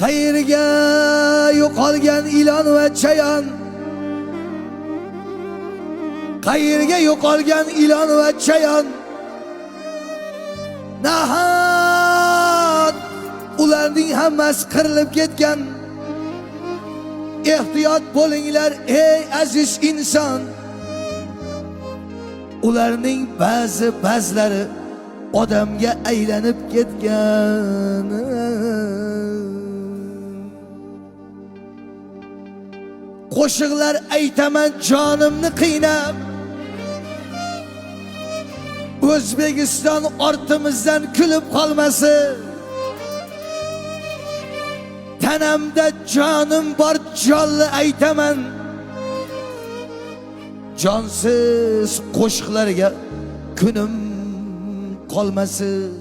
Qayerga yo'qolgan ilon va chayon? Qayerga yo'qolgan ilon va chayon? Nahot ularning hammasi qirilib ketgan. Ehtiyot bo'linglar, ey aziz inson. Ularning ba'zi ba'zilari odamga aylanib ketgan. Qo'shiqlar aytaman jonimni qiynab. O'zbekiston ortimizdan kulib qolmasin. Tanamda jonim bor, jonli aytaman. Jonsiz qo'shiqlarga kunim qolmasin.